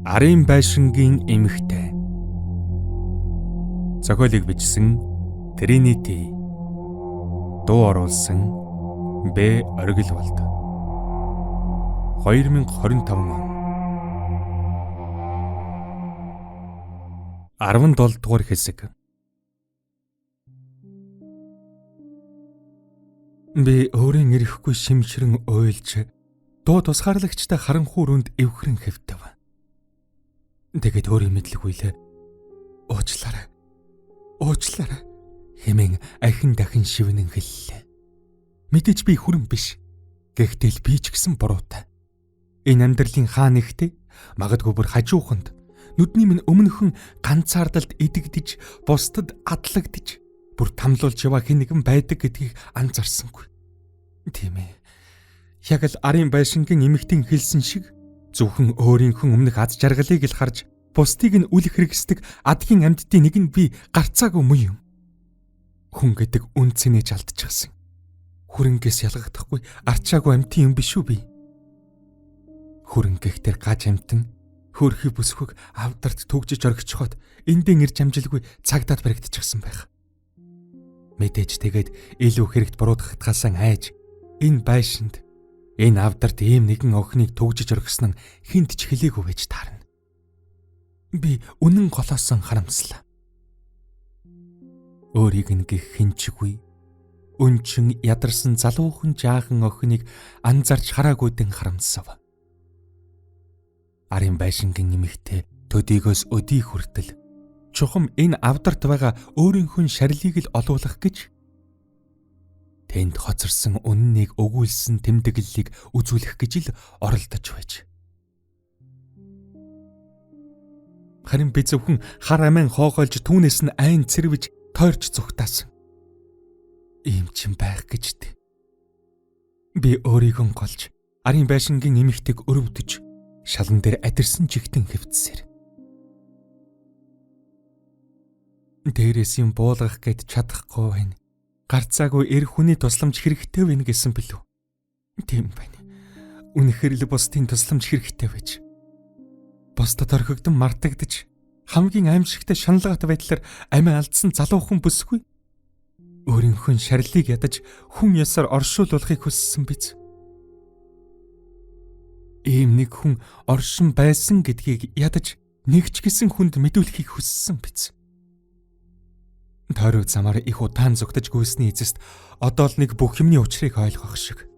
Арын байшингийн эмэгтэй. Зохиолыг бичсэн Тринити. Дуу оруулсан Б Оргилволд. 2025 он. 17 дугаар хэсэг. Би өөрийн ирэхгүй шимшрэн уйлж дуу тусгаарлагчтай харанхуй өрөөнд эвхрэн хэвтэв. Тэгээд өөрийн мэдлэг үйлээ. Уучлаарай. Уучлаарай хэмээн ахин дахин шивнэн хэллээ. Мэдээж би хүрэн биш. Гэхдээ л би ч гэсэн буруутай. Энэ амьдралын хаа нэгтээ магадгүй бүр хажууханд нүдний минь өмнөхөн ганцаардалд идэгдэж, бусдад адлагдж, бүр тамлуулж яваа хэн нэгэн байдаг гэдгийг анзаарсангүй. Тийм ээ. Яг л арын байшингийн эмэгтэн хэлсэн шиг зөвхөн өөрийнхөө өмнөх аз жаргалыг л харж бусдыг нь үл хэрэгсдэг адгийн амьтдын нэг нь би гарцаагүй муу юм. Хүн гэдэг үн цэнэж алдчихсан. Хүрнгээс ялгагдахгүй арчаагүй амьтан юм биш үү би? Хүрнгэх тэр гаж амьтан хөөрхий бүсгүйг авдарт түгжиж оргичиход эндэн ирж амжилгүй цагдаад баригдчихсан байх. Мэдээж тэгээд илүү хэрэгт буруутгахтгаасан айж энэ байшинд энэ авдарт ийм нэгэн охиныг түгжиж оргисон нь хүнд ч хэлээгүй байж таарна. Би үнэн голоосон харамслаа. Өөрийг нь гих хинчгүй өнчин ядарсан залуухан жаахан охиныг анзарч хараагүйдэн харамсав. Арын байшингийн эмэгтэй төдийгөөс өдий хүртэл чухам энэ авдарт байгаа өөрийнхөө шарлийг л олуулах гэж тэнд хоцорсон үннийг өгүүлсэн тэмдэглэлийг үзүүлэх гэж л оролдож байж. Харин би зөвхөн хар амин хоогоолж түүнээс нь айн цэрвэж тойрч зүгтаасан. Ийм ч юм байх гэж дээ. Би өөрийгөө голж арын байшингийн эмэгтэйг өрөвдөж шалан дээр адирсан чигтэн хэвтсээр. Дээрээс юм буулгах гээд чадахгүй байна. Гарцаагүй эр хүний тусламж хэрэгтэй байна гэсэн билүү? Тийм байна. Үнэхээр л бусдын тусламж хэрэгтэй байж. Бусдад орхигдон мартагдаж хамгийн аимшигтай шаналгаатай байдлаар амиа алдсан залуухан бүсгүй өөрийнхөө шарлыг ядаж хүн ёсоор оршуулахыг хүссэн биз. Ийм нэг хүн оршин байсан гэдгийг ядаж нэг ч гэсэн хүнд мэдүүлэхийг хүссэн биз. Тойрог замаар их удаан зүгтэж гүйсний эцэст одоо л нэг бүх юмны учрыг ойлгох шиг.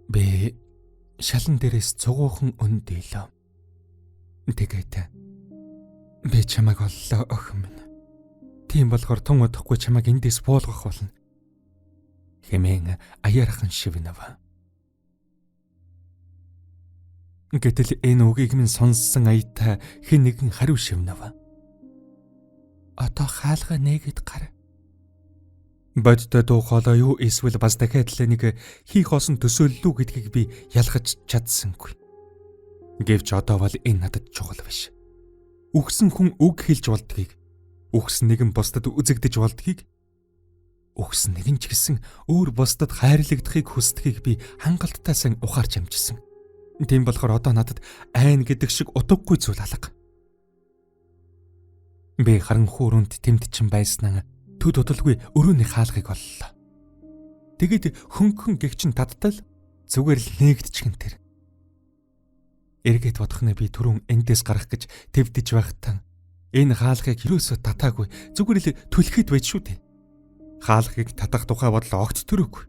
Би шалан дээрээс цугуухан өндөлөө. Тэгээд би чамайг оллоо охин минь. Тийм болохоор тун удахгүй чамайг эндээс буулгах болно хэмээн аяархан шивнэв. Гэтэл энэ үгийг минь сонссон аятай хэн нэгэн хариу шивнэв. Одоо хаалга нээгээд гар. Бодтой дуу хоолой юу эсвэл бас дахиад л нэг хийх осон төсөөллүү гэдгийг би ялгаж чадсангүй. Гэвч одоо бол энэ надад чухал биш. Үхсэн хүн үг хэлж болдгийг, үхсэн нэгэн бусдад үзэгдэж болдгийг, үхсэн нэгэн ч гэсэн өөр бусдад хайрлагдахыг хүсдгийг би хангалттай сайн ухаарч амжсан. Тийм болохоор одоо надад айн гэдэг шиг утгагүй зүйл алга. Би харанхуй өрөөнд тэмдчин байснаа төд удалгүй өрөөний хаалгыг оллоо. Тэгээд хөнгөн гэгчин тадтал зүгээр л нээгдчихэн тэр. Эргээд бодох нь би түрүүн эндээс гарах гэж твдэж байхдаа энэ хаалгыг юусоо татаагүй зүгээр л түлхэд байж шүү дээ. Хаалгыг татах тухай бодол огт төрөөгүй.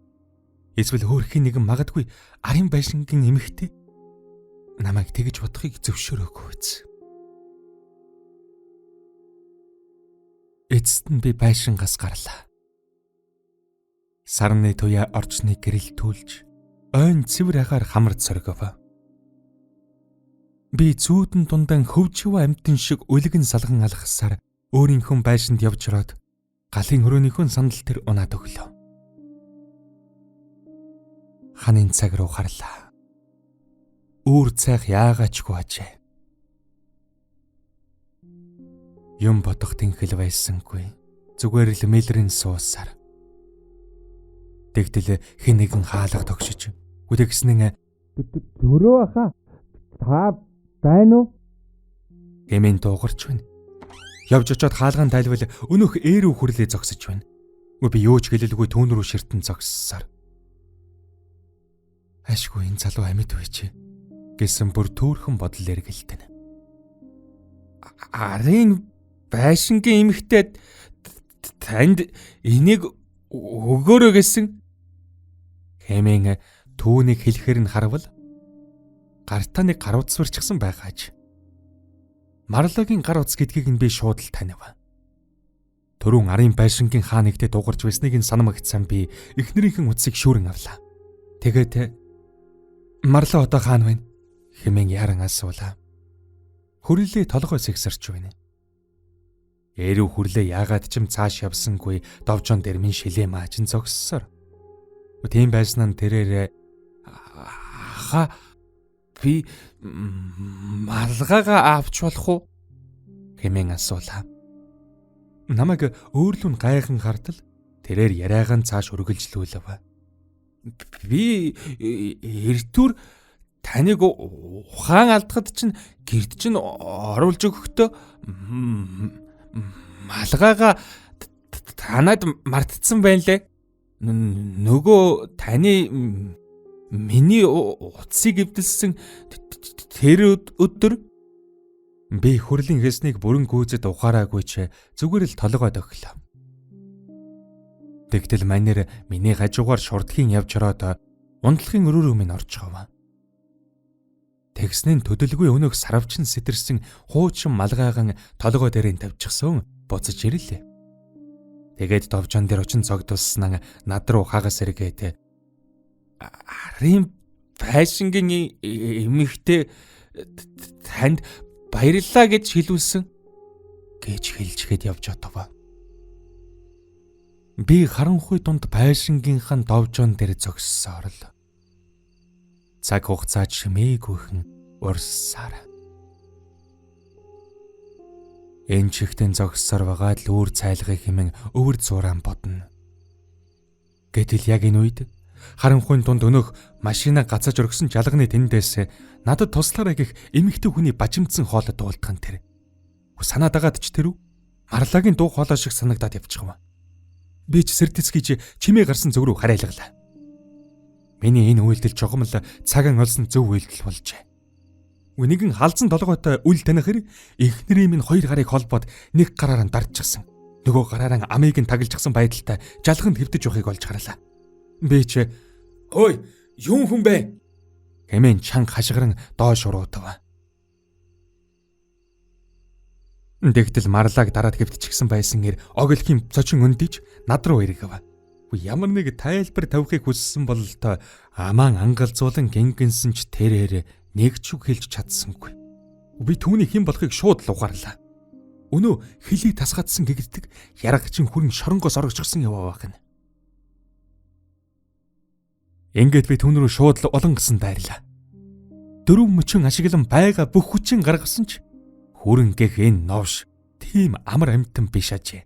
Эсвэл өөр хэн нэгэн магадгүй арын байшингийн эмэгтэй намайг тэгж бодохыг зөвшөөрөөгүй биз. Эцэст нь би байшингаас гарлаа. Сарны туяа орчныг гэрэлтүүлж ойн цэвэр агаар хамард соргив. Би зүүдэн дундан хөвжив амьтан шиг үлгэн салган алхасаар өөрийнхөө байшинд явж ороод галын өрөөнийхөө сандал тэр унаад өглөө. Ханын цаг руу харлаа. Үүр цайх яагаачгүй ажээ. Юм бодох тэнхэл байсангүй. Зүгээр л мэлрэн суусаар. Тэгтэл хэн нэгэн хаалга тогшиж үдэгснэн "Дөрөө хаа та Байна уу? Хэмээн дуугарч байна. Явж очоод хаалган тайлбал өнөөх ээрүү хүрлээ зогсож байна. Би юу ч хэлэлгүй түүн рүү ширтэн зогссоор. Ашгүй энэ залуу амьд байж гэсэн бүр төөрхөн бодол эргэлтэнэ. Арын байшингийн эмэгтэй танд энийг өгөөрэй гэсэн хэмээн түүнийг хэлэхээр нь харвал гартаа нэг гар утас барьчихсан байгааж. Марлагийн гар утас гэдгийг нь би шууд л танив. Төрүүн арын байшингийн хаа нэгтээ дуугарч байсныг нь санамагцсан би эхнэрийнхэн утсыг шүүрэн авлаа. Тэгээд Марла одоо хаана вэ? Хэмээн яран асуулаа. Хүрлээ толгой сэгсэрч байна. Эрүү хүрлээ яагаад ч юм цааш явсангүй довжон дээр минь шилээ маажин зогссоор. Тийм байсан нь тэрээр аха би малгайгаа авч болох уу хэмээн асуулаа. Намайг өөрлөн гайхан хартал тэрээр яриагаан цааш үргэлжлүүлв. Би эртүр таныг ухаан алдахад чинь гэрд чинь оруулж өгөхдөө малгайгаа танад мартцсан байна лээ. Нөгөө таны миний утсыг эвдэлсэн тэр өдөр би хөрлийн хэлснийг бүрэн гүйцэд ухаараагүй ч зүгээр л толгой дохилоо. Тэгтэл манер миний хажуугаар шурдхийн явж ороод унтлахын өрөөрөө минь орчихов. Тэгснэн төдөлгүй өнөөх сарвчин сэтэрсэн хуучин малгайган толгой дээрээ тавьчихсан буцаж ирлээ. Тэгээд довжон дээр очин цогдулсан над руу хагас эргээд арын байшингийн эмэгтэй танд баярлалаа гэж хэлүүлсэн гэж хэлжгээд явж одов. Би харанхуй дунд байшингийнхэн довжон дээр зогссоор л цаг хугацаа чимээгүйхэн урссаар. Энэ чигтэн зогссоор байгаад л үүр цайлгыг хэмээн өвөр зураан бодно. Гэтэл яг энэ үед харанхуйн дунд өнөөх машина гацаж өргөсөн жалганы тэндээс надад туслаарай гэх эмэгтэй хүний бажимдсан хоолой дуулдах нь тэр. Санаа дагаад ч тэр үү? Марлагийн дуу хоолой шиг санагдаад явчихв. Би ч сэрдэц гэж чимээ гарсан зүг рүү харайлгалаа. Миний энэ үйлдэл чухам л цагаан олсон зөв үйлдэл болжээ. Нэгэн халзан толгойтой үл таних эхнэрийн минь хоёр гарыг холбоод нэг гараараа дардчихсан. Нөгөө гараараа амийг нь тагалжчихсан байдалтай жалганд хэвдэж явахыг олж харлаа. Би ч "Ой, юун хүн бэ?" хэмээн чанга хашгиран доош уруутав. Тэгтэл марлааг дараад хэвдчихсэн байсан эр оголхийн цочин өндийж над руу эргэв. Ямар нэг тайлбар тавихыг хүссэн бололтой амаан ангалзуулан гингэнсэн ч тэрээр нэг ч үг хэлж чадсангүй. Би түүний хэн болохыг шууд л ухаарлаа. Өнөө хөлийг тасгаадсан гэгддэг яргачин хүрэн шоронгоос орогчсон яваа байх нь. Ингээд би түүн рүү шууд л олон гисэн дайрлаа. Дөрөв мөчөн ашиглан байга бүх хүчин гаргасан ч хүрэн гэх энэ новш тийм амар амьтан биш ажээ.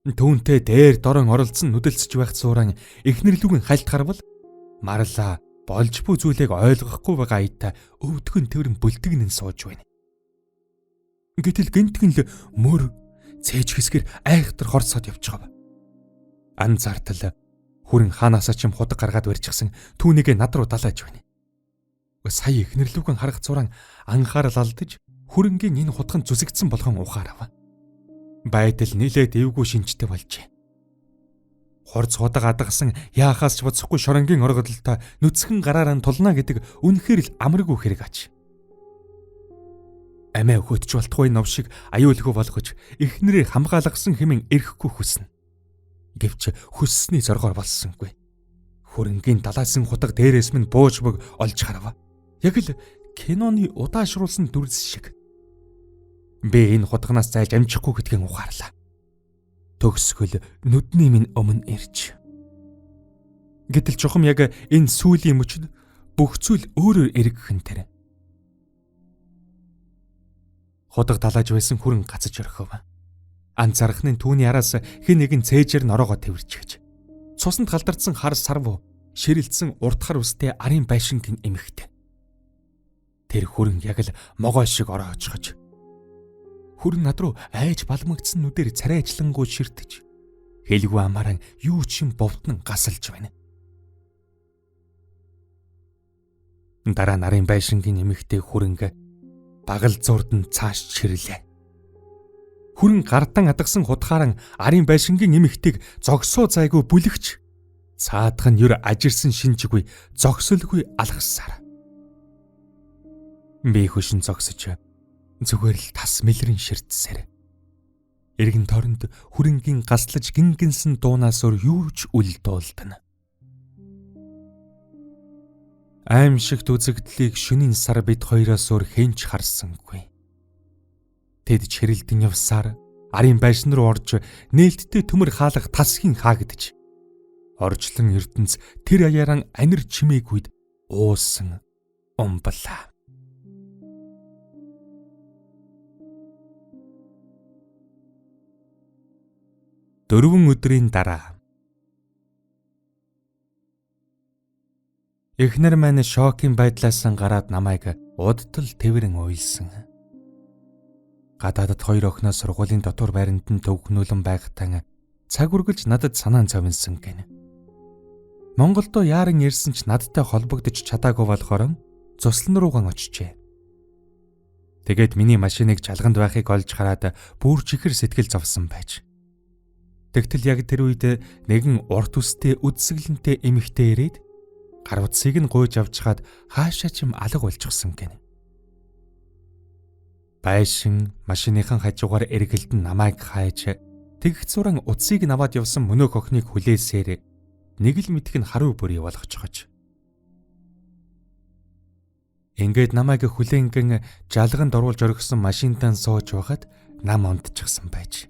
Түүнтэй дээр дорон оролцсон нүдэлцэж байх зууран эхнэрлүүгэн хальт харвал марлаа болж буй зүйлийг ойлгохгүй байгаа аятаа өвдгөн тэрэн бүлтгэнэн сууж байна. Гэтэл гинтгэн л мөр цээж хэсгэр айхтар хорцоод явчихав. Анзаартал хүрэн ханаасаа ч юм худаг гаргаад барьчихсан түүнийгээ над руу далааж байна. Сая эхнэрлүүгэн харах зуран анхаарал алдаж хүрэнгийн энэ худхан зүсэгдсэн болгон ухаарав. Байдал нилээд эвгүй шинжтэй болжээ. Хурц худаг адагсан яахаас ч буцахгүй шоронгийн оргодолтой нүцгэн гараараа тулна гэдэг үнэхээр л амаргүй хэрэг ач. Амиа өгөөдч болтугай нов шиг аюулгүй болгож эхнэрээ хамгаалгасан хэмээн эрэхгүй хүснэ. Гэвч хүссний зоргоор болсонгүй. Хөрөнгийн далайсан хутга дээрээс минь бууж бүг олж харав. Яг л киноны удаашруулсан дүрс шиг. Би энэ хутганаас зайлж амжихгүй гэдгийг ухаарлаа. Төгсгөл нүдний минь өмнө ирж. Гэтэл чухам яг энэ сүүлийн мөчд бүх зүйл өөрөөр эргэх нь тэр. Худаг далааж байсан хүрэн гацаж орхив. Анзаархны түүний араас хэн нэгэн цээжээр нороогоо тэрчгэж. Цуснд галдардсан хар сарв ширэлцэн урт хар үстэй арын байшингийн эмэгтэй. Тэр хүрэн яг л могой шиг ороо очихож. Хүрэн над руу айж балмагдсан нүдээр царайжлангуй ширтэж, хэлгүй амааран юу ч юм бовтнон гасалж байна. Дараа нарын байшингийн эмэгтэй хүрэнг багал зурд нь цааш чирлээ. Хүрэн гардан адгсан худхааран арын байшингийн эмэгтэйг зогсоо зайгүй бүлэгч цаадах нь ер ажирсан шинжгүй зогсолгүй алгасаар. Би хөшин зогсож зүгээр л тас мэлрэн ширтсээр. Эргэн тойронд хүрэнгийн гаслаж гингэнсэн дуунаас өөр юу ч үл дуулдана. Аимшигт үзэгдлийг шөнийн сар бид хоёроос өөр хэн ч харсангүй. Тэд чирэлдэн явсаар арын байшин руу орж нээлттэй төмөр хаалга тасхийн хаагдаж орчлон ертөнц тэр аяаран анир чимээгүйд уусан умблаа. Дөрвөн өдрийн дараа эхнэр маань шокийн байдлаас гараад намайг удтал тэврэн уйлсан. Гадаадд хоёр охиноо сургуулийн дотор байранд нь төвхнүүлэн байхтан цаг үргэлж надад санаан цовинсан гэнэ. Монголдо яаран ирсэн ч надтай холбогдож чадаагүй болохоор цуслан руугаан очжээ. Тэгээд миний машиныг чалганд байхыг олж хараад бүр чихэр сэтгэл зовсон байж. Тэгтэл яг тэр үед нэгэн урт үстэй үдсгэлэнтэй эмэгтэй ирээд гар утсыг нь гуйж авчхаад хаашаа ч юм алга болчихсон гэнэ. Байшин машиныхан хажуугаар эргэлдэн намайг хайж тэгэх зуран утсыг наваад явсан мөнөөх охиныг хүлээсээр нэг л мэдх нь хариу бүрий болгочихож. Ингээд намайг хүлээнгэн жалганд оруулж орхисон машинтаа сууж байхад нам онтчихсан байж.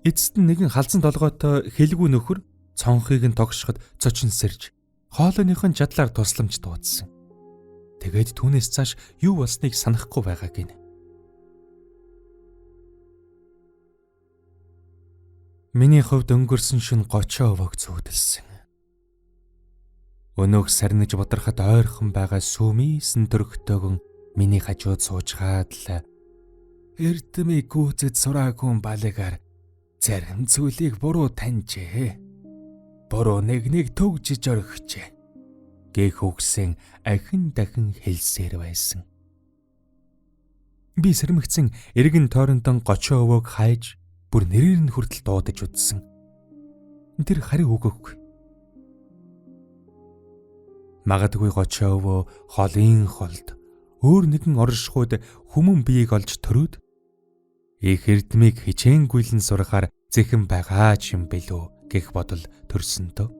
Эцэст нь нэгэн халзан толгойтой хэлгүй нөхөр цонхыг нь тогшоход цочин сэрж хоолойных нь чадлаар тусламж дуудсан. Тэгээд түүнээс цааш юу болсныг санахгүй байгаа гинэ. Миний хувьд өнгөрсөн шөнө 30 овоог зүүдэлсэн. Өнөөх сарниж бадрахад ойрхон байгаа сүмийсэн төрхтөөгөн миний хажууд суужгаад л эрдмийг гүйцэд сураагүй балигаар зарим зүйлийг буруу таньжээ. Буруу нэг нэг төгжиж орхижээ. Гэх үгсэн ахин дахин хэлсээр байсан. Би сэрмэгцэн эргэн тойрондон 30 өвөөг хайж бүр нэрээр нь хүртэл дуудаж үзсэн. Тэр хариу өгөөгүй. Магадгүй 30 өвөө холын холд өөр нэгэн оршихуйд хүмүүн биеийг олж төрөөд их эрдмийг хичээнгүйлэн сурахаар зэхэн байгаа ч юм билүү гэх бодол төрсөн дөө.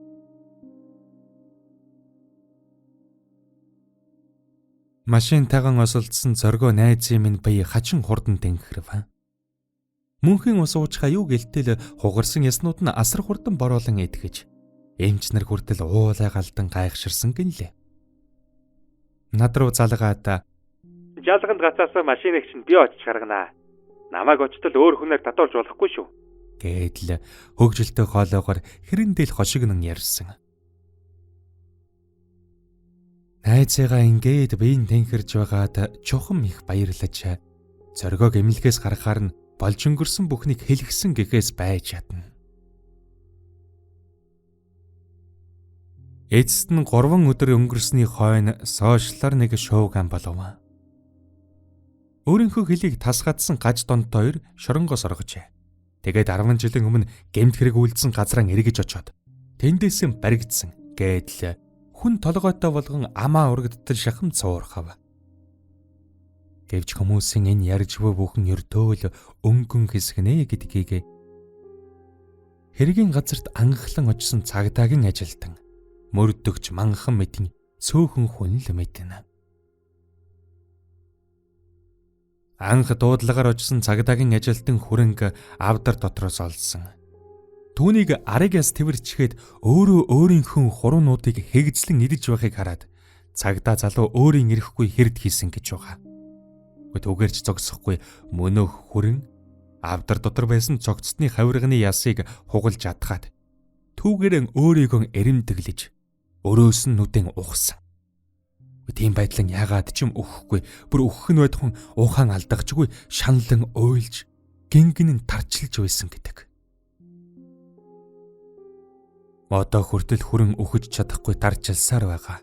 Машинтайгаан осолдсон зоргоо найзын минь бие хачин хурдан тэнхрэв. Мөнхийн ус уучхаа юу гэлтэл хугарсан яснууд нь асар хурдан бороолон итгэж эмч нар хүртэл уулай галдан гайхширсан гинлээ. Над руу залгаад жалганд гацаасан машиныг чинь би очиж гарганаа. Намайг очтол өөр хүнээр татуулж болохгүй шүү гэдэл хөгжилтэй хоолоогоор хэрэндэл хошигнон ярьсан. Найзыгаа ингээд биеийн тэнхэрж байгаад чухам их баярлаж зоргоог эмнэлгээс гаргахаар нь болж өнгөрсөн бүхнийг хэлгэсэн гэхээс байж чадна. Эцэст нь 3 өдөр өнгөрсний хойно сошиалар нэг шоуган болов. Өөрийнхөө хөлийг тасгадсан гаж донт хоёр шоронгоос оргожээ. Тэгээд 10 жилийн өмнө гэмт хэрэг үйлдсэн газраа эргэж очоод тэндээсэн баригдсан гэдэл хүн толгойтой болгон амаа урагдтал шахам цуурхав. Гэвч хүмүүсийн энэ ярьж буй бүхэн ердөө л өнгөн хэсгэнэ гэдгийг хэргийн газарт анхлан очсон цагдаагийн ажилтан мөрдөгч манхан мэдэн цөөхөн хүн л мэднэ. Анх дуудлагаар очсон цагдаагийн ажилтан хүрэнг авдар дотроос олсон. Түүнийг арыг яс тэвэрчгээд өөрөө өөрийнхөө хуруунуудыг хэгзлэн идэж байхыг хараад цагдаа залуу өөрийн эрэхгүй хэрд хийсэн гэж байгаа. Түүгээрч зогсохгүй мөнөөх хүрэн авдар дотор байсан цогцсны хавирганы ясыг хугалж адхаад түүгээрэн өөрийгөө эрэмдэглэж Өрөөс нь нүдэн ухсан. Тийм байдлан яагаад ч юм өгөхгүй, бүр өгөх нь байтухан ухаан алдахчгүй шаналан уйлж, гингэн нь тарчилж байсан гэдэг. Одоо хүртэл хүрэн үхэж чадахгүй тарчилсаар байгаа.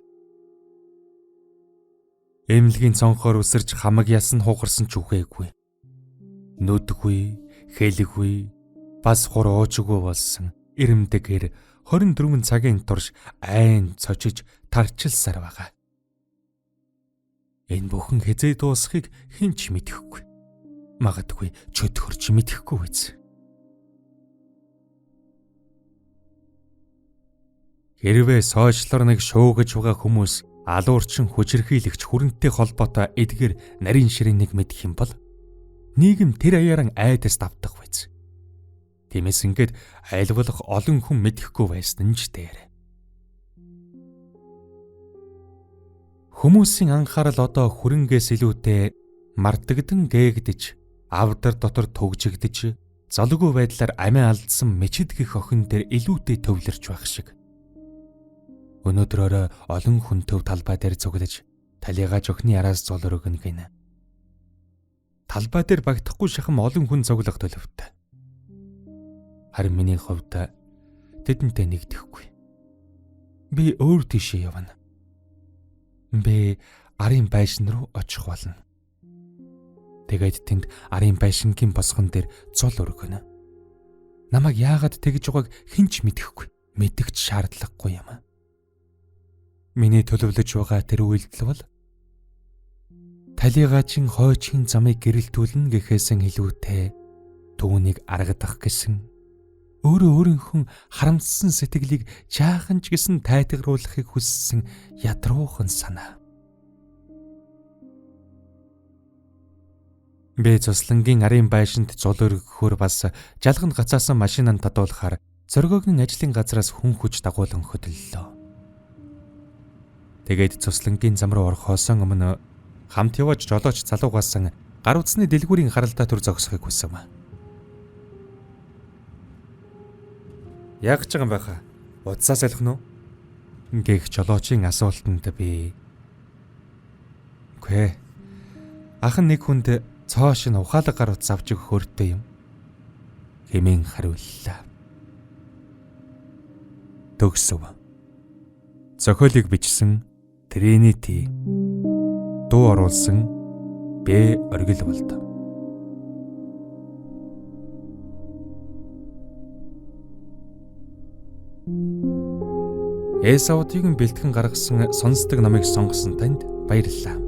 Эмнэлгийн цонхоор үсэрч хамаг яс нь хугарсан ч үхээгүй. Нүдгүй, хэлгүй, бас хур уужгүй болсон ирэмдэг эр 24 цагийн турш айн цочиж тарчилсаар байгаа. Энэ бүхэн хэзээ дуусахыг хэн ч мэдэхгүй. Магадгүй чөтгөрч мэдэхгүй биз. Хэрвээ сойчлоор нэг шуугаж байгаа хүмүүс алуурчин хүчирхийлэгч хүрэнтэй холбоотой эдгээр нарийн ширээнийг мэдэх юм бол нийгэм тэр аяаран айдас давтах биз. Тиймээс ингээд аль болох олон хүн мэдэхгүй байсан нь ч дээр. Хүмүүсийн анхаарал одоо хүрэнгээс илүүтэй мартагдан гээгдэж, авдар дотор түгжигдэж, золгүй байдлаар амиа алдсан мечид гэх охин дээр илүүтэй төвлөрч байх шиг. Өнөөдөр орой олон хүн төв талбай дээр цуглаж талигааж охины араас зул өргөнө гинэ. Талбай дээр багтахгүй шахам олон хүн цуглах төлөвтэй. Харин миний хувьд тэдэнтэй нэгдэхгүй. Би өөр тийшээ явна. Би арын байшин руу очих болно. Тэгээд тэнд арын байшингийн босгон дээр зул өргөнө. Намайг яагаад тэгж байгааг хэн ч мэдэхгүй. Мэдэх ч шаардлагагүй юм. Миний төлөвлөж байгаа тэр үйлдэл бол талигаажин хойчийн замыг гэрэлтүүлнэ гэхээсэн илүүтэй түүнийг аргадах гэсэн өөрөө өөрийнхөө харамссан сэтгэлийг жаахан ч гэсэн тайтгаруулахыг хүссэн ядруухан санаа. Би цуслангийн арын байшинд зул өргөхөөр бас жалганд гацаасан машинаа татуулахаар зоргоогийн ажлын газраас хүн хүч дагуулan хөдөллөө. Тэгээд цуслангийн зам руу орохоос өмнө хамт яваж жолооч залуугаасан гар утасны дэлгүүрийн харалдаа төр зогсохыг хүсэв. Яг ч юм байхаа. Утсаа солих нь уу? Гэх жолоочийн асуултанд би үгүй. Ах нь нэг хүнд цоо шин ухаалаг гар утас авч өгөх хөртэй юм хэмээн хариуллаа. Төгсөв. Зохиолыг бичсэн Тринити. Дуу оруулсан Б Оргил болд. Эсаудын бэлтгэн гаргасан сонсдог номыг сонгосон танд баярлалаа.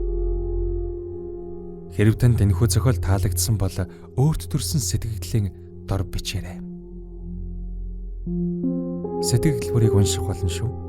Хэрв танд энэхүү зохиол таалагдсан бол өөрт төрсэн сэтгэгдлийн дор бичээрэй. Сэтгэгдэл бүрийг унших болно шүү.